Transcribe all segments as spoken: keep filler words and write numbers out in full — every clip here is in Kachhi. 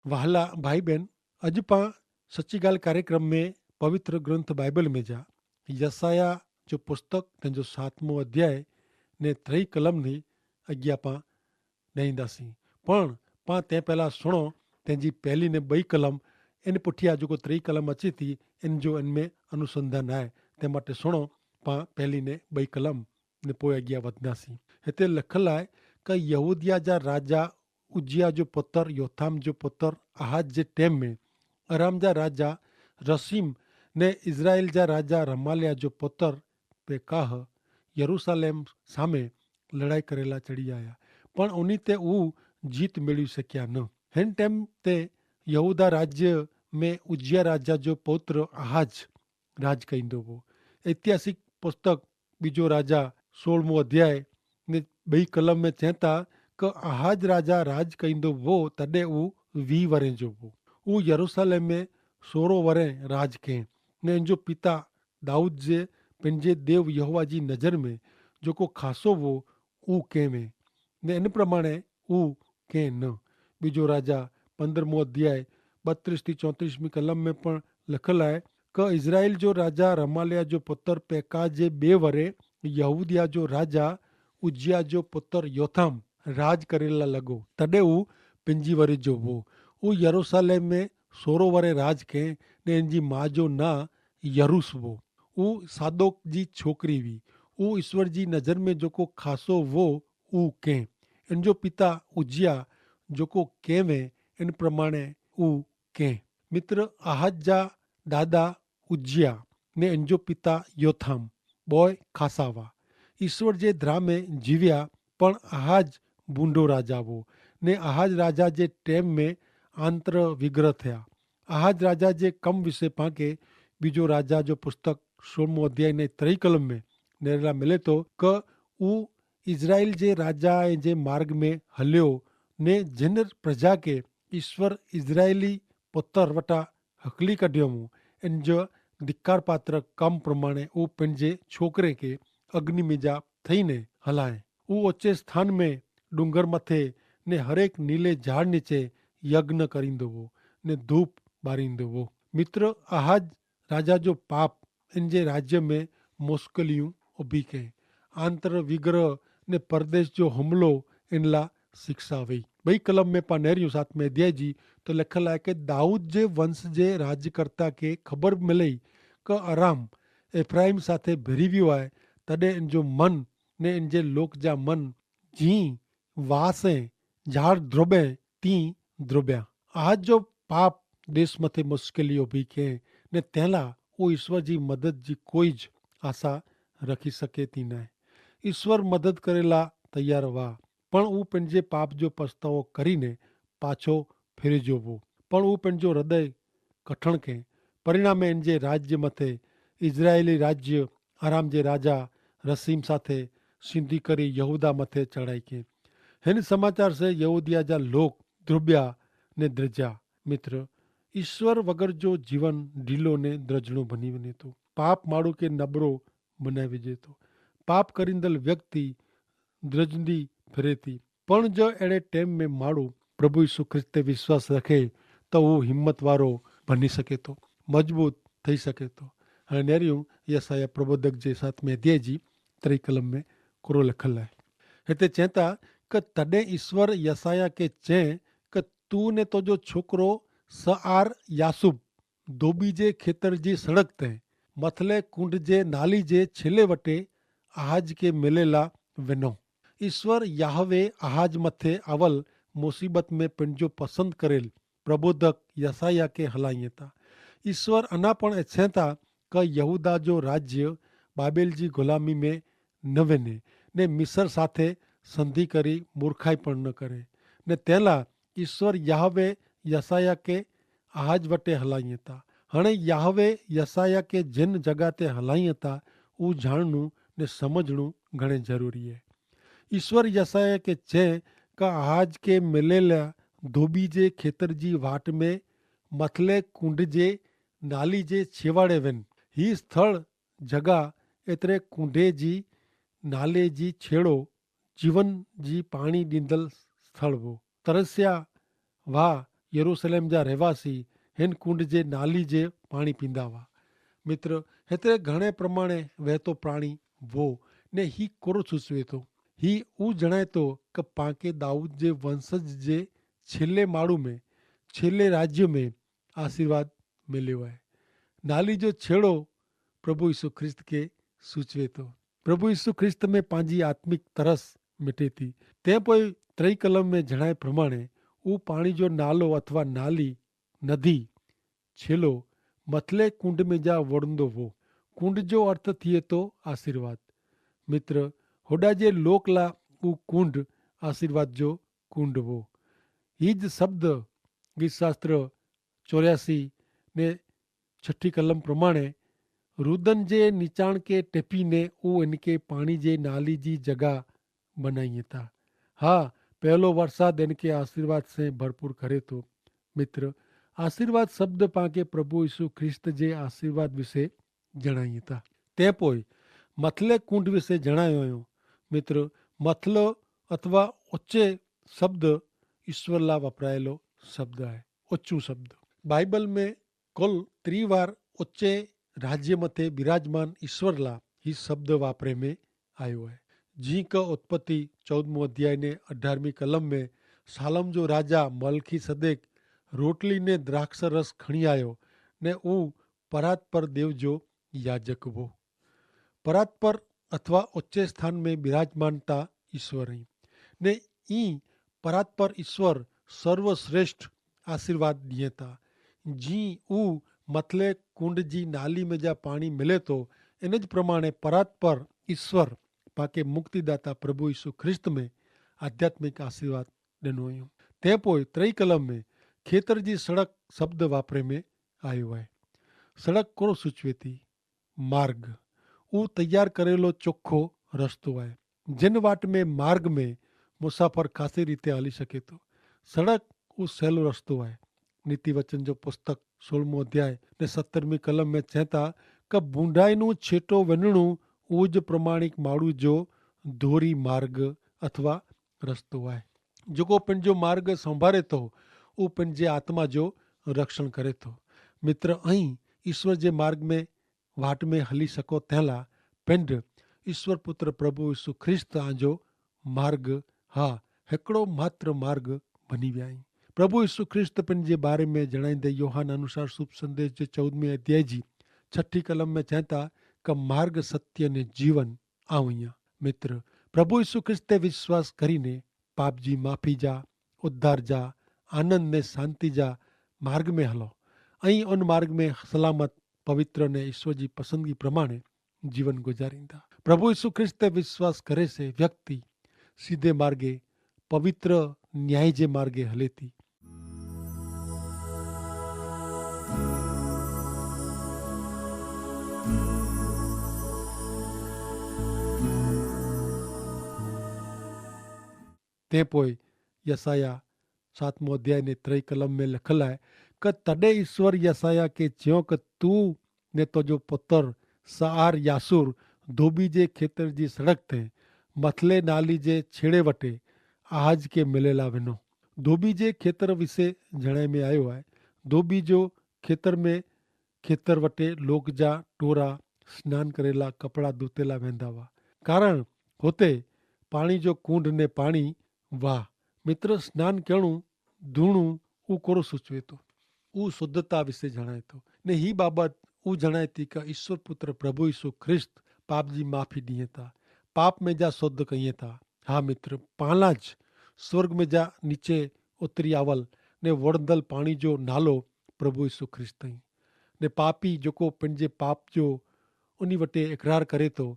વહાલા ભાઈ બહેન, અજ પાં સચ્ચી ગાલ કાર્યક્રમ મેં પવિત્ર ગ્રંથ બાઈબલ મેં જા યસાયાહ જો પુસ્તક તેનો સાતમો અધ્યાય ને ત્રય કલમ ની અજ્ઞા પાં નહીં દાસી. પણ પાં તે પહેલા સુણો તેની પહેલી ને બઈ કલમ, એન પુઠ્યા જો કો ત્રય કલમ અચ્છી થી એન જો એન મેં અનુસંધાન આય. તે માટે સુણો પાં પહેલી ને બઈ કલમ ને પોય અજ્ઞા વધનાસી. હેતલે લખલ આય કે યહૂદિયા જા રાજા ઉજ્જિયા જો પુતર યોથામ જો પુતર આહાજ જે ટેમ મેં અરામ જા રાજા રસીમ ને ઇઝરાયેલ જા રાજા રમાલિયા જો પુતર પેકાહ યરૂસાલેમ સામે લડાઈ કરેલા ચડ઼ી આયા. પણ ઉની તે ઉ જીત મેળવી શક્યા ન. હેન ટેમ તે યહૂદા રાજ્ય મેં ઉજ્જિયા રાજા જો પુત્ર આહાજ રાજ કઈંદો વો. ઐતિહાસિક પુસ્તક બીજો રાજા સોળમો અધ્યાય ને બહી કલમ મેં ચેંતા કે આહાજ રાજા રાજ કઈંદો વો તદે ઉ વી વરે જો વો. ઉ યરૂસાલેમ મેં સોરો વરે રાજ કહેં ને એન જો પિતા દાઉદ જે પેનજે દેવ યહોવા જી નજર મેં જોકો ખાસો વો ઉ કહેં મેં ને એન પ્રમાણે ઉ કહેં ન. બીજો રાજા પંદ્રહમો અધ્યાય બત્રીસ થી ચોત્રીસમી કલમ મેં પણ લખલ આય કે ઇઝરાયેલ જો રાજા રમાલિયા જો પુતર પેકા જે બે વરે યહૂદિયા જો રાજા ઉજ્જિયા જો પુતર યોથામ રાજ કરેલા લગો. તદે ઉ પેનજી વરે જો વો. ઉ યરૂસાલેમ મેં સોરો વરે રાજ કહેં ને એન જી મા જો ના યરૂસ વો. ઉ સાદોક જી છોકરી વી. ઉ ઈસ્વર જી નજર મેં જોકો ખાસો વો ઉ કહેં. એન જો પિતા ઉજ્જિયા જોકો કહેં વે એન પ્રમાણે ઉ કહેં. મિત્ર, આહાજ જા દાદા ઉજ્જિયા ને એન જો પિતા યોથામ બોય ખાસા વા. ઈસ્વર જે ધ્રામે જીવ્યા. પણ આહાજ ભૂંડો રાજા વો ને આહાજ રાજા જે ટેમ મેં આંતર વિગ્રહ થયા. આહાજ રાજા જે કમ વિશે પાંકે બીજો રાજા જો પુસ્તક સોળમો અધ્યાય ને ત્રય કલમ મેં નેરેલા મિલે તો કે ઉ ઇઝરાયેલ જે રાજા જે માર્ગ મેં હલ્યો ને જેન પ્રજા કે ઈસ્વર ઇઝરાયેલી પોતર વટા હકલી કઢ્યો મું એન જો ધિક્કાર પાત્ર કમ પ્રમાણે ઉ પેનજે છોકરે કે અગ્નિ મેં જા થઈને હલાએ. ઉ ઓચે સ્થાન મેં ડુંગર મતે ને હરેક નીલે ઝાડ નીચે યજ્ઞ કરીંદો વો ને ધૂપ બારીંદો વો. મિત્ર, આહાજ રાજા જો પાપ એન જે રાજ્ય મેં મુસ્કેલિયું ઉભી કહેં. આંતર વિગ્રહ ને પરદેશ જો હુમલો એનલા શિક્ષા વય. બઈ કલમ મેં પાનેર્યું સાતમે અધ્યાય જી તો લેખલ આય કે દાઉદ જે વંશ જે રાજ્યકર્તા કે ખબર મિલે કે અરામ એફ્રાઇમ સાથે ભેરી વ્યો આય. તદે એન જો મન ને એન જે લોક જા મન જી વાસે ઝાડ ધ્રોબે તી ધ્રોબ્યા. આજ જો પાપ દેશ મતે મુશ્કેલી ઉભી કે ને તેલા ઉ ઈસ્વર જી મદદ જી કોઈ જ આશા રખી શકે તી નાય. ઈસ્વર મદદ કરેલા તૈયાર વા. પણ ઉ પેનજે પાપ જો પસ્તાવો કરીને પાછો ફેરી જો વો. પણ ઉ પેનજો હૃદય કઠણ કે પરિણામે એનજે રાજ્ય મતે ઇઝરાયેલી રાજ્ય આરામ જે રાજા રસીમ સાથે સિંધી કરી યહૂદા મતે ચડાઈ કે. હેન સમાચાર સે યહૂદિયા જા લોક ધ્રુબ્યા ને દ્રજા. મિત્ર, ઈસ્વર વગર જો જીવન ઢીલો ને દ્રજણો ભની વને તો પાપ માળું કે નબરો બનાવી જેતો. પાપ કરીંદલ વ્યક્તિ દ્રજની ફિરેતી. પણ જો એડે ટેમ મેં માળું પ્રભુ ઈસુ ખ્રિસ્ત તે વિશ્વાસ રખે તો ઉં હિંમતવારો ભની સકેતો, મજબૂત થઈ સકેતો. હૈં નેર્યું યસાયાહ પ્રબોધક જે સાતમે અધ્યાય જી ત્રિકલમ મેં કુરો લખલ હૈ. હેતા ચેંતા કે તદે ઈસ્વર યસાયાહ કે ચેં કે તું ને તોજો છોકરો સઆર યાસુબ ધોબી જે ખેતર જી સડક તે મથલે કુંડ જે નાલી જે છેલે વટે આહાજ કે મેલેલા વેનો. ઈસ્વર યાહવે આહાજ મતે આવલ મુસીબત મેં પંજો પસંદ કરેલ પ્રબોધક યસાયાહ કે હલાઈ હતા. ઈસ્વર અના પણ એચ્છે તા કે યહૂદા જો રાજ્ય બાબેલ જી ગુલામી મેં ન વેને ને મિસર સાથે સંધિ કરી મૂર્ખાઈ પણ ન કરે. ને તેલા ઈસ્વર યાહવે યસાયાહ કે આહાજ વટે હલાઈ હતા. હણે યાહવે યસાયાહ કે જેન જગા તે હલાઈ હતા ઉં જાણનું ને સમઝણું ઘણે જરૂરી હૈ. ઈસ્વર યસાયાહ કે ચે કા આહાજ કે મેલેલા ધોબી જે ખેતર જી વાટ મેં મથલે કુંડ જે નાલી જે છેવાડે વેન. હી સ્થળ જગા એતરે કુંડે જી નાલે જી છેડો જીવન જી પાણી દીંદલ સ્થળ વો. તરસ્યા વાહ યરુસલેમ જા રહેવાસી હેન કુંડ જે નાલી જે પાણી પીંદા વા. મિત્ર, હેતરે ઘણે પ્રમાણે વહેતો પ્રાણી વો. ને હી કોરો સૂચવે તો? હી ઉં જણાયતો કે પાંકે દાઉદ જે વંશજ જે છેલ્લે માળું મેં, છેલ્લે રાજ્ય મેં આશીર્વાદ મેલ્યો હૈ. નાલી જો છેડો પ્રભુ ઈસુ ખ્રિસ્ત કે સૂચવે તો. પ્રભુ ઈસુ ખ્રિસ્ત મેં પાંજી આત્મિક તરસ મેટે થી. તે પોય ત્રય કલમ મેં જણાય પ્રમાણે ઉપાણી જો નાલો અથવા નાલી નદી છેલો મથલે કુંડ મેં જા વડંદો વો. કુંડ જો અર્થ થિયે તો આશીર્વાદ. મિત્ર, હોડા જે લોકલા ઉકુંડ આશીર્વાદ જો કુંડ વો. હી જ શબ્દ ગીતશાસ્ત્ર ચોર્યાસી ને છઠી કલમ પ્રમાણે રુદન જે નિચાણ કે ટેપી ને ઉ એનકે પાણી જે નાલી જી જગા બનાઈ થા. હા, પહેલો વરસાદ એનકે આશીર્વાદ સે ભરપૂર કરે તો. મિત્ર, આશીર્વાદ શબ્દ પાંકે પ્રભુ ઈસુ ખ્રિસ્ત જે આશીર્વાદ વિશે જણાઈ થા. તે પોય મથલે કુંડ વિશે જણાયો. મિત્ર, મથલો અથવા ઓચ્ચે શબ્દ ઈસ્વર લા વપરાયેલો શબ્દ હૈ. ઓચ્ચું શબ્દ બાઈબલ મેં કુલ ત્રિવાર ઓચ્ચે રાજ્ય મતે બિરાજમાન ઈસ્વર લા હી શબ્દ વાપરે મેં આયો હૈ. જી કે ઉત્પત્તિ ચૌદમો અધ્યાય ને અઢારમી કલમ મેં સાલમ જો રાજા મલખી સદેક રોટલી ને દ્રાક્ષરસ ખણી આયો ને ઉં પરાત્પર દેવ જો યાજક વો. પરાત્પર અથવા ઓચ્ચે સ્થાન મેં બિરાજમાનતા ઈસ્વર હૈં. ને ઈ પરાત્પર ઈસ્વર સર્વશ્રેષ્ઠ આશીર્વાદ દિયે તા. જી ઉ મતલે કુંડ જી નાલી મેં જા પાણી મિલે તો, એન જ પ્રમાણે પરાત્પર ઈસ્વર પાકે મુક્તિદાતા પ્રભુ ઈસુ ખ્રિસ્ત મેં આધ્યાત્મિક આશીર્વાદ દનો અયો. તે પોય ત્રય કલમ મેં ખેતર જી સડક શબ્દ વાપરે મેં આયો હૈ. સડક કોરો સૂચવે તી? માર્ગ. ઉં તૈયાર કરેલો ચોખો રસ્તો આય. જેન વાટ મેં માર્ગ મેં મુસાફર ખાસી રીતે હલી શકે તો. સડક ઉં સહેલો રસ્તો આય. નીતિ વચન જો પુસ્તક સોળમો અધ્યાય ને સત્તરમી કલમ મેં ચેંતા કે બુંડાઈનું છેટો વેનણું ઉજ પ્રમાણિક માળું જો ધોરી માર્ગ અથવા રસ્તો આય. જોકો પન જો માર્ગ સંભારે તો ઉપન જે આત્મા જો રક્ષણ કરે તો. મિત્ર, અહીં ઈસ્વર જે માર્ગ મેં વાટ મેં હલી શકો તેલા પિંડ ઈસ્વર પુત્ર પ્રભુ ઈસુ ખ્રિસ્ત આજો માર્ગ. હા, હેકડો માત્ર માર્ગ ભની વ્યાઈ. પ્રભુ ઈસુ ખ્રિસ્ત પિંડ જે બારે મેં જણાઈ દે યોહાન અનુસાર શુભ સંદેશ જે ચૌદમે અધ્યાય જી છઠી કલમ મેં ચેંતા કે માર્ગ સત્ય ને જીવન આવ અહિયા. મિત્ર, પ્રભુ ઈસુ ખ્રિસ્ત તે વિશ્વાસ કરીને પાપ જી માફી જા, ઉદ્ધાર જા, આનંદ ને શાંતિ જા માર્ગ મેં હલો. અહીં અન માર્ગ મેં સલામત, પવિત્ર ને ઈસ્વર જી પસંદગી પ્રમાણે જીવન ગુજારીંદા. પ્રભુ ઈસુ ખ્રિસ્ત તે વિશ્વાસ કરે સે વ્યક્તિ સીધે માર્ગે પવિત્ર ન્યાય જે માર્ગે હલેતી. તે પોય યસાયાહ સાતમો અધ્યાય ને ત્રય કલમ મેં લખલ આય, કે તદે ઈસ્વર યસાયાહ કે ચ્યો કે તું ને તોજો પતર સઆર યાસુર ધોબી જે ખેતર જી સડક તે મથલે નાલી જે છેડે વટે આજ કે મેલેલા વેનો. ધોબી જે ખેતર વિશે જણાય મેં આયો આય. ધોબી જો ખેતર મેં ખેતર વટે લોક જા ટોરા સ્નાન કરેલા કપડા ધોતેલા વેંધાવા. કારણ હોતે પાણી જો કુંડ ને પાણી વાહ. મિત્ર, સ્નાન કહેણું ધૂણું ઉકોરો સૂચવે તો ઉ શુદ્ધતા વિશે જણાય તો. ને હી બાબત ઉ જણાય તી કે ઈસુ પુત્ર પ્રભુ ઈસુ ખ્રિસ્ત પાપ જી માફી દિયે તા, પાપ મેં જા શુદ્ધ કહિયે તા. હા મિત્ર, પાલા જ સ્વર્ગ મેં જા નીચે ઉતરી આવલ ને વરંદલ પાણી જો નાલો પ્રભુ ઈસુ ખ્રિસ્ત હૈં. ને પાપી જોકો પન જે પાપ જો ઉની વટે એકરાર કરે તો,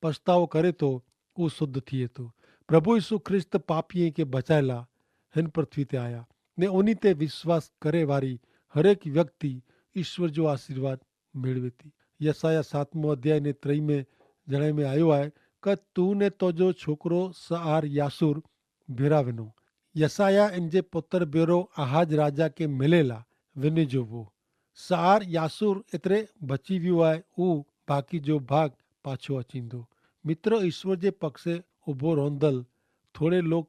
પછતાવો કરે તો, ઉ શુદ્ધ થિયે તો. પ્રભુ ઈસુ ખ્રિસ્ત પાપીએ કે બચાયલા હેન પૃથ્વી તે આયા, ને ઉની તે વિશ્વાસ કરે વારી હરેક વ્યક્તિ ઈસ્વર જો આશીર્વાદ મેળવે તી. યસાયાહ સાતમો અધ્યાય ને ત્રય મેં જણાય મેં આયો આય, કે તું ને તોજો છોકરો સઆર યાસુર ભેરા વેનો. યસાયાહ એન જે પુતર ભેરો આહાજ રાજા કે મેલેલા વેને જોવો. સઆર યાસુર એતરે બચી વ્યો આય ઉ બાકી જો ભાગ પાછો અચીંદો. મિત્ર, ઈસ્વર જે પક્ષે ઉભો રોંધલ થોડે લોક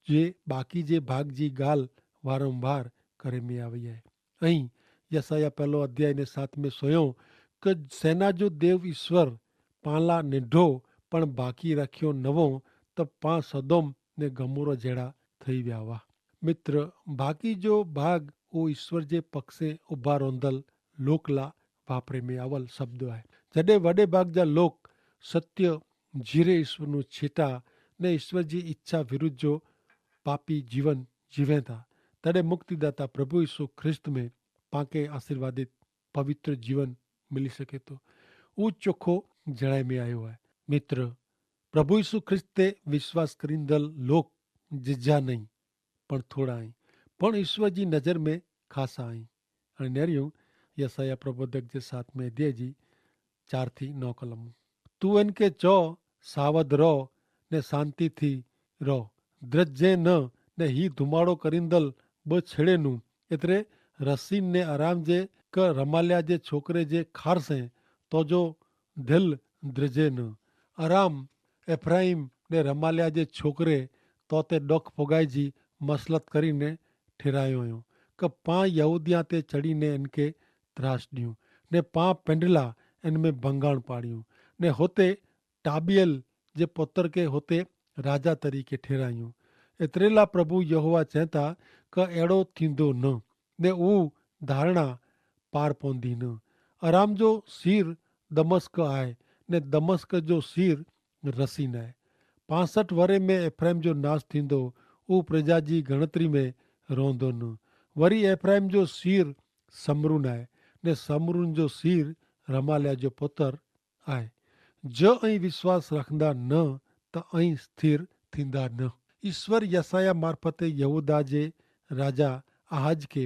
જે બાકી જે ભાગ જી ગાલ વારંવાર કરે મેં આવે હૈ. અહીં યસાયાહ પહેલો અધ્યાય ને સાત મેં સોયો કે સેના જો દેવ ઈસ્વર પાલા નેંધો પણ બાકી રાખ્યો નવો, તો પાં સદોમ ને ગમોરો જેડા થઈ વ્યાવા. મિત્ર, બાકી જો ભાગ ઓ ઈસ્વર જે પક્ષે ઉભા રોંધલ લોકલા વાપરે મેં આવલ શબ્દો આય. જડે વડે ભાગ જા લોક સત્ય જીરે ઈસ્વરનું છેટા ને ઈસ્વર જી ઇચ્છા વિરુદ્ધ જો પાપી જીવન જીવેતા, તડે મુક્તિદાતા પ્રભુ ઈસુ ખ્રિસ્ત મેં પાંકે આશીર્વાદિત પવિત્ર જીવન મિલી શકે તો. ઉચ્ચોખો જણાય મેં આયો હૈ. મિત્ર, પ્રભુ ઈસુ ખ્રિસ્ત તે વિશ્વાસ કરીંદલ લોક જેજા નહીં, પણ થોડા અહીં, પણ ઈસ્વર જી નજર મેં ખાસા અહીં. અને નેર્યું યસાયાહ પ્રબોધક જે સાથ મેં દેજી ચાર થી નવ કલમ. તું એન કે ચો, સાવધ રહો ને શાંતિ થી રહો, દ્રજ્જે ન, ને હી ધુમાડો કરીંદલ બ છેડેનું. એતરે રસીન ને આરામ જે ક રમાલ્યા જે છોકરે જે ખારસે તો જો ધેલ દ્રજે ન. આરામ એફ્રાઇમ ને રમાલ્યા જે છોકરે તો તે ડોખ ફોગાઈ જી મસલત કરીને ઠેરાયો અયો, કે પાં યહૂદિયા તે ચડીને એનકે ત્રાસ દિયું, ને પાં પેંડલા એન મેં ભંગાણ પાડ્યું, ને હોતે ટાબિયલ જે પોતર કે હોતે રાજા તરીકે ઠેરાયું. એતરેલા પ્રભુ યહોવા ચેંતા કે એડો થીંદો ન, ને ઉં ધારણા પાર પોંધી ન. અરામ જો સીર દમસ્ક આય, ને દમસ્ક જો સીર રસીન આય. પાંસઠ વરે મેં એફ્રાઇમ જો નાસ થીંદો, ઉં પ્રજા જી ગણતરી મેં રોંધો ન. વરી એફ્રાઇમ જો સીર સમરૂન આય, ને સમરૂન જો સીર રમાલ્યા જો પોતર આય. જો અહીં વિશ્વાસ રાખંદા ન, તો અહીં સ્થિર થીંદા ન. ઈસ્વર યસાયાહ મારફતે યહૂદા જે રાજા આહાજ કે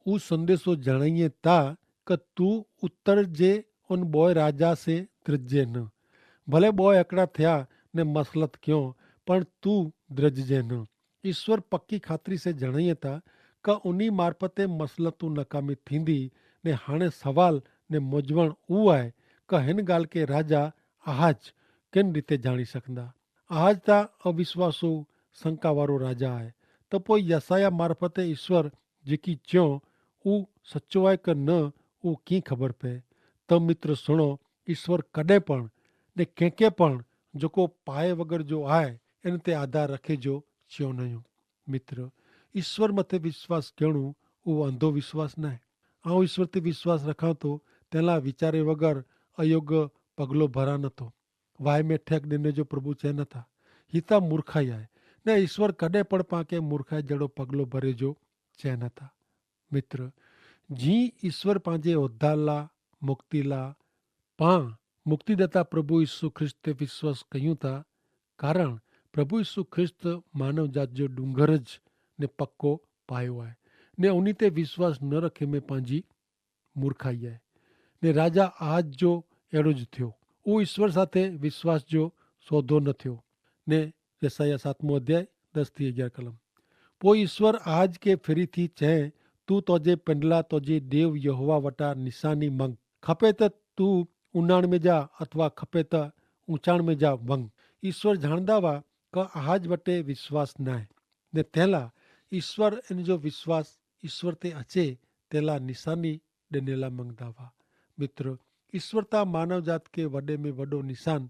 ઉં સંદેશો જણાઈએ તા, કે તું ઉત્તર જે ઉન બોય રાજા સે દ્રજ્જે ન. ભલે બોય એકડા થ્યા ને મસલત ક્યો, પણ તું દ્રજ્જે ન. ઈસ્વર પક્કી ખાતરી સે જણાઈએ તા, કે ઉની મારફતે મસલત તું નકામી થીંદી. ને હાણે સવાલ ને મોજવણ ઉ આય, કે હેન ગાલ કે રાજા આહાજ કેન રીતે જાણી સકંદા? આજ તા અવિશ્વાસુ સંકાવારો રાજા આય. તો પોઈ યસાયાહ મારફતે ઈસ્વર જેકી ચ્યો ઉં સચવાય કે ન, ઉં કી ખબર પે? તો મિત્ર સુણો, ઈસ્વર કદે પણ ને કેંકે પણ જોકો પાય વગર જો આય, એન તે આધાર રખે જો ચ્યો નયો. મિત્ર, ઈસ્વર મતે વિશ્વાસ કહેણું ઉં અંધો વિશ્વાસ નાય. આઉં ઈસ્વર તે વિશ્વાસ રખાતો તેલા વિચારે વગર અયોગ્ય પગલો ભરા નતો. વાય મેં ઠેક દેને જો પ્રભુ ચેન થા, હિતા મૂર્ખાઈ આય. ને ઈસ્વર કદે પણ પાંકે મૂર્ખાઈ જેડો પગલો ભરે જો ચેન થા. મિત્ર, જી ઈસ્વર પાંજે ઓધારલા મુક્તિલા પાં મુક્તિદાતા પ્રભુ ઈસુ ખ્રિસ્ત તે વિશ્વાસ કહ્યું થા, કારણ પ્રભુ ઈસુ ખ્રિસ્ત માનવજાત જો ડુંગર જ ને પક્કો પાયો આય, ને ઉની તે વિશ્વાસ ન રખે મેં પાંજી મૂર્ખાઈ આય. ને રાજા આજ જો એડો જ થયો, ઉં ઈસ્વર સાથે વિશ્વાસ જો સોધો ન થયો. ને યસાયાહ સાતમો અધ્યાય દસ થી અગિયાર કલમ. પોઈ ઈસ્વર આજ કે ફેરી થી ચહે, તું તોજે પેંડલા તોજે દેવ યહોવા વટા નિશાની મંગ. ખપે તો તું ઉનાણ મેં જા અથવા ખપે તો ઉંચાણ મેં જા મંગ. ઈસ્વર જાણદા વા કે આજ વટે વિશ્વાસ નાય, ને તેલા ઈસ્વર એન જો વિશ્વાસ ઈસ્વર તે અચે તેલા નિશાની ડેનેલા મંગદા વા. મિત્ર, ઈસ્વર તા માનવજાત કે વડે મેં વડો નિશાન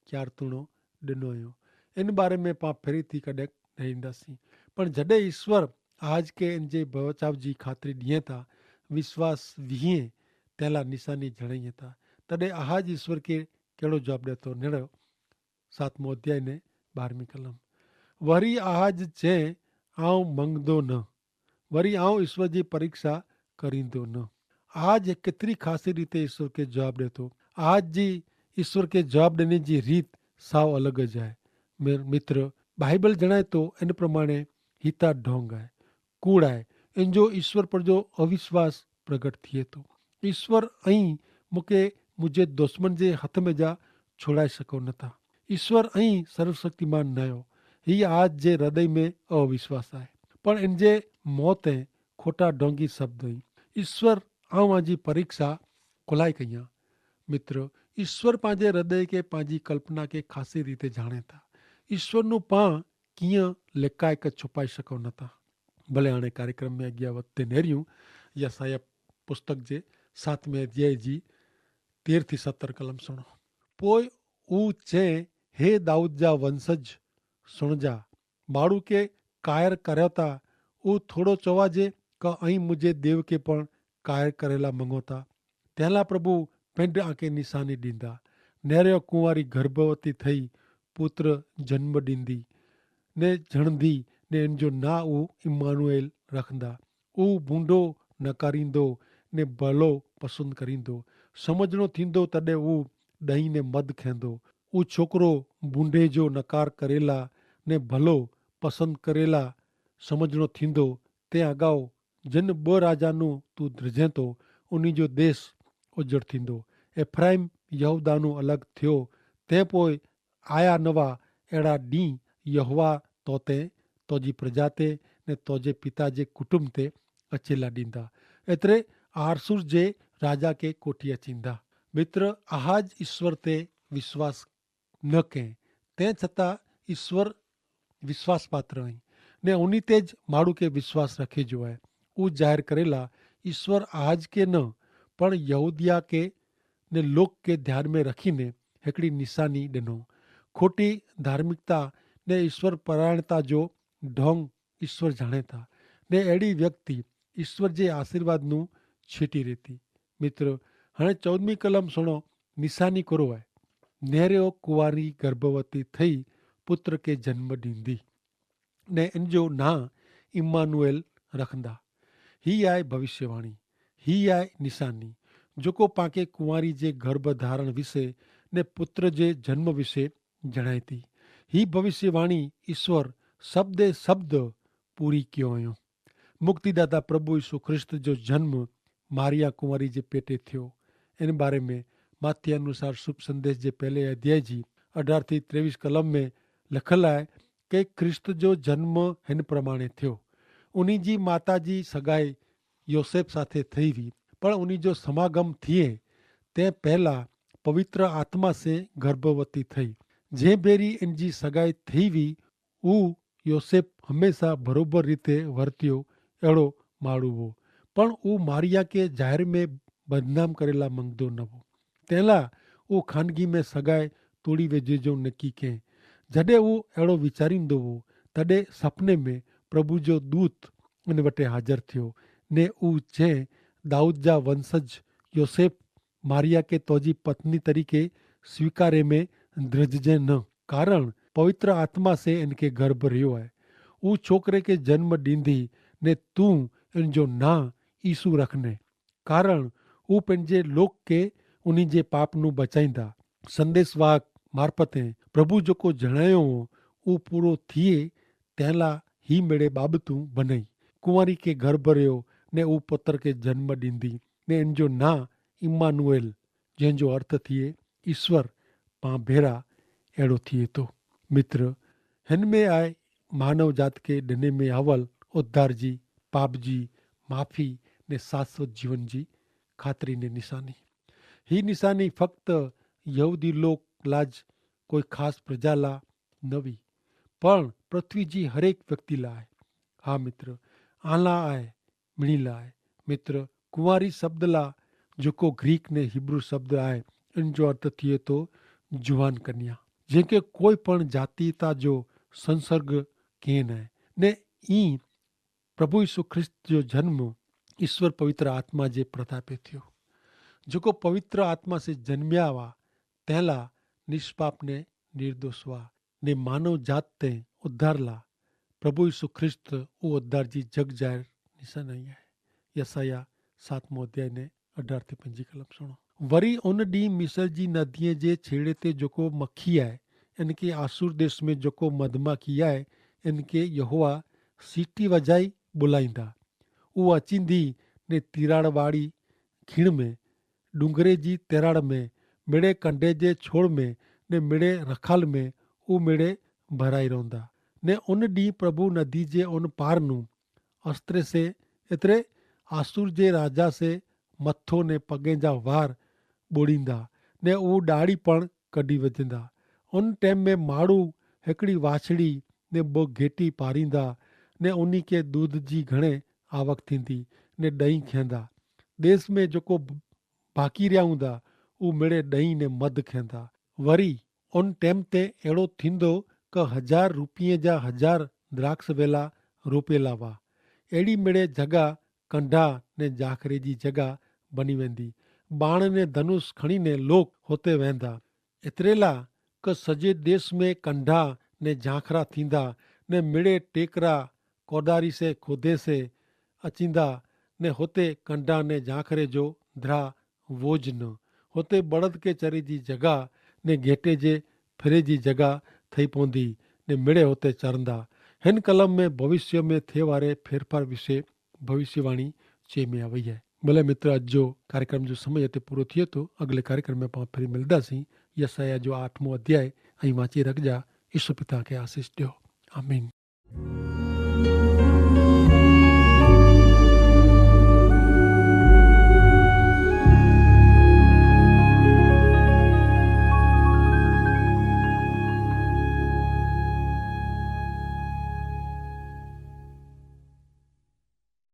ક્યાર તુણો ડેનો અયો? એન બારે મેં પાં ફેરી થી કડેક નહીં દાસી. પણ જડે ઈસ્વર આજ કે એન જે ભવચાવ જી ખાતરી દિયે તા વિશ્વાસ વિહિયે તેલા નિશાની જણાઈ તા, તદે આજ ઈસ્વર કે કેડો જવાબ દેતો નેડો? સાતમો અધ્યાય ને બારમી કલમ. વરી આજ ચે આઉં મંગદો ન, વરી આઉં ઈસ્વર જી પરીક્ષા કરીંદો ન. આજ કેતરી ખાસી રીતે ઈસ્વર કે જવાબ દેતો? આજ જી ઈસ્વર કે જવાબ દેને જી રીત સાવ અલગ જ આય. મિત્ર, બાઈબલ જણાયતો એન પ્રમાણે હિતા ઢોંગ આય, કૂડ આય, એન જો ઈસ્વર પર જો અવિશ્વાસ પ્રગટ થિયે તો. ઈસ્વર અહીં મુકે મુઝે દુશ્મન જે હથ મેં જા છોડાઈ શકો નતા. ઈસ્વર અહીં સર્વશક્તિમાન નયો. હી આજ જે હૃદય મેં અવિશ્વાસ આય. પણ એન જે મોત હૈ ખોટા ઢોંગી શબ્દ અહીં. ઈસ્વર આવાં જી પરીક્ષા કોલાઈ કહિયા. મિત્ર, ઈસ્વર પાંજે હૃદય કે પાંજી કલ્પના કે ખાસી રીતે જાણે થા. ઈસ્વરનું પાં કિયા લેકાય કે છુપાઈ શકો નતા. ભલે આણે કાર્યક્રમ મેં અગિયા વખતે નેર્યું યસાયા પુસ્તક જે સાતમે અધ્યાય જી તેર થી સત્તર કલમ સુણો. પોય ઉં ચે, હે દાઉદ જા વંશજ, સુણ જા. માણું કે કાયર કર્યો તા ઉં થોડો ચોવા જે, કા અહીં મુઝે દેવ કે પણ કાયર કરેલા મંગો તા? તેલા પ્રભુ પેંડ આંકે નિશાની દીંદા. નેરે કુંવારી ગર્ભવતી થઈ પુત્ર જન્મ દીંદી ને જણદી, ને એન જો ના ઉં ઇમ્માનુએલ રખંદા. ઉં ભૂંડો નકારીંદો ને ભલો પસંદ કરીંદો. સમઝનો થીંદો તદે ઉં દહીં ને મધ ખેંદો. ઉં છોકરો ભૂંડે જો નકાર કરેલા ને ભલો પસંદ કરેલા સમઝનો થીંદો. તે અગાઉ જન બ રાજાનું તું ધ્રજેતો ઉની જો દેશ ઉજ્જડ થીંદો. એફ્રાઇમ યહૂદાનું અલગ થયો. તે પોય આયા નવા એડા દી યહોવા તોતે તોજી પ્રજાતે ને તોજે પિતા જે કુટુંબ તે અચેલા દીંદા. એતરે આરસુર જે રાજા કે કોઠી અચીંદા. મિત્ર, આહાજ ઈસ્વર તે વિશ્વાસ ન કહેં, તે છતાં ઈસ્વર વિશ્વાસપાત્ર અહીં ને ઉની તે જ માડૂ કે વિશ્વાસ રખે જો આય. ઉજાહેર કરેલા ઈસ્વર આજ કે ન પણ યહૂદિયા કે ને લોક કે ધ્યાન મેં રખી ને હેકડી નિશાની ડેનો. ખોટી ધાર્મિકતા ને ઈસ્વર પરાયણતા જો ઢોંગ ઈસ્વર જાણે તા ને એડી વ્યક્તિ ઈસ્વર જે આશીર્વાદનું છીટી રહેતી. મિત્ર, હણે ચૌદમી કલમ સુણો. નિશાની કરો આય. નેરેઓ કુવારી ગર્ભવતી થઈ પુત્ર કે જન્મ દીંદી ને એન જો ના ઇમ્માનુએલ રખંદા. હી આય ભવિષ્યવાણી, હી આય નિશાની. જોકો પાંકે કુવારી જે ગર્ભ ધારણ વિશે ને પુત્ર જે જન્મ વિશે જણાયતી. હી ભવિષ્યવાણી ઈસ્વર શબ્દે શબ્દ પૂરી કયો અયો. મુક્તિદાતા પ્રભુ ઈસુ ખ્રિસ્ત જો જન્મ મારિયા કુંવારી જે પેટે થયો. એન બારે મેં માથ્ય અનુસાર શુભ સંદેશ જે પહેલે અધ્યાય જી અઢાર થી ત્રેવીસ કલમ મેં લખલ આય કે ખ્રિસ્ત જો જન્મ હેન પ્રમાણે થયો. ઉની જી માતા જી સગાઈ યોસેફ સાથે થઈ વી, પણ ઉની જો સમાગમ થિયે તે પહેલા પવિત્ર આત્મા સે ગર્ભવતી થઈ. જે ભેરી એન જી સગાઈ થઈ વી ઉ યોસેફ હમેંસા ભરોબર રીતે વર્ત્યો એડો માડૂ વો. પણ ઉ મારિયા કે જાહેર મેં બદનામ કરેલા મંગદો ન વો. તેલા ઉ ખાનગી મેં સગાઈ તોડી વેજે જો નક્કી કે. જડે ઉ એડો વિચારીંદો વો તદે સપને મેં પ્રભુ જો દૂત એન વટે હાજર થયો ને ઉ ચે, દાઉદ જા વંશજ યોસેફ, મારિયા કે તોજી પત્ની તરીકે સ્વીકારે મેં દ્રજજે ન, કારણ પવિત્ર આત્મા સે એન કે ગર્ભ રહ્યો હૈ. ઉહ છોકરે કે જન્મ દીંધી ને તું એન જો ના ઈસુ રખને, કારણ ઉહ પેનજે લોક કે ઉની જે પાપનું બચાઈંદા. સંદેસવાહક મારફતે પ્રભુ જોકો જણાયો હો ઉહ પૂરો થિયે, તેલા હી મેડે બાબતું ભનઈ. કુંવારી કે ગર્ભ રહ્યો ને ઉહ પત્ર કે જન્મ દીંધી ને એન જો ના ઇમ્માનુએલ, જેન જો અર્થ થિયે ઈસ્વર પાં ભેરા એડો થિયે તો. મિત્ર, હેન મેં આય માનવ જાત કે ડને મેં આવલ ઉદ્ધાર જી, પાપ જી માફી ને શાશ્વત જીવન જી ખાતરી ને નિશાની. હી નિશાની ફક્ત યહૂદી લોક લાજ કોઈ ખાસ પ્રજા લા નવી, પણ પૃથ્વી જી હરેક વ્યક્તિ લા આય. હા મિત્ર, આલા આય મિણી લા આય. મિત્ર, કુંવારી શબ્દ લા જોકો ગ્રીક ને હીબ્રૂ શબ્દ આય, એન જો અર્થ થિયે તો જુવાન કન્યા, જેન કે કોઈ પણ જાતિતા જો સંસર્ગ કહેન આય. ને ઈ પ્રભુ ઈસુ ખ્રિસ્ત જો જન્મ ઈસ્વર પવિત્ર આત્મા જે પ્રતાપે થયો. જોકો પવિત્ર આત્મા સે જન્મ્યા વા તેલા નિષ્પાપ ને નિર્દોષ વા ને માનવ જાત તે ઉદ્ધારલા પ્રભુ ઈસુ ખ્રિસ્ત ઉ ઉદ્ધાર જી જગ જાહેર નિશાન આઈ હૈ. યસાયાહ સાતમો અધ્યાય ને અઢાર થી પંજી કલમ સુણો. વરી ઉન દી મિસર જી નદીએ જે છેડ઼ે તે જોકો મખી આય, એન કે આસુર દેશ મેં જોકો મધમાખી આય, એન કે યહોવા સીટી વજાઈ બોલાઈંદા. ઉ અચીંદી ને તિરાડવાડી ખીણ મેં ડુંગરે જી તેરાડ મેં મેડે કંડે જે છોડ મેં ને મેડે રખાલ મેં ઉ મેડે ભરાઈ રોંદા. ને ઉન દી પ્રભુ નદી જે ઉન પારનું અસ્ત્રે સે એતરે આસુર જે રાજા સે મથો ને પગે જા વાર બોડીંદા ને ઉ ડાડી પણ કડી વધેંદા. ઉન ટેમ મેં માડૂ હેકડી વાછડી ને બો ઘેટી પારીંદા ને ઉની કે દૂધ જી ઘણે આવક થીંદી. ને ડહીં ખેંદા. દેશ મેં જોકો બાકી રહ્યા હુંદા ઉહ મેળે ડહીં ને મધ ખેંદા. વરી ઉન ટેમ તે એડો થીંદો કે હજાર રૂપિયે જા હજાર દ્રાક્ષ વેલા રોપેલા વા. એડી મેળે જગા કંઢા ને જાખરે જી જગા બની વેંદી. બાણ ને ધનુષ ખણી ને લોક હોતે વેંદા. એતરેલા કે સજે દેશ મેં કંઢા ને જાખરા થીંદા ને મેળે ટેકરા કોદારી સે ખોધે સે અચિંદા. ને હોતે કંઢા ને જાખરે જો ધ્રા વોજ ન હોતે બળદ કે ચરી જી જગા ને ગેટે જે ફેરે જી જગા થઈ પોંદી. ને મેળે હોતે ચરંદા. હેન કલમ મેં ભવિષ્ય મેં થે વારે ફેરફાર વિશે ભવિષ્યવાણી ચે મેં આવય હૈ. ભલે મિત્ર અજ જો કાર્યક્રમ જો સમય હતે પૂરો થિયે તો અગલે કાર્યક્રમ મેં પાં ફેરી મિલદા સી. યસાયાહ જો આઠમો અધ્યાય અહીં વાંચી રખજા. ઈશ્વર પિતા કે આશીસ દ્યો. આમીન.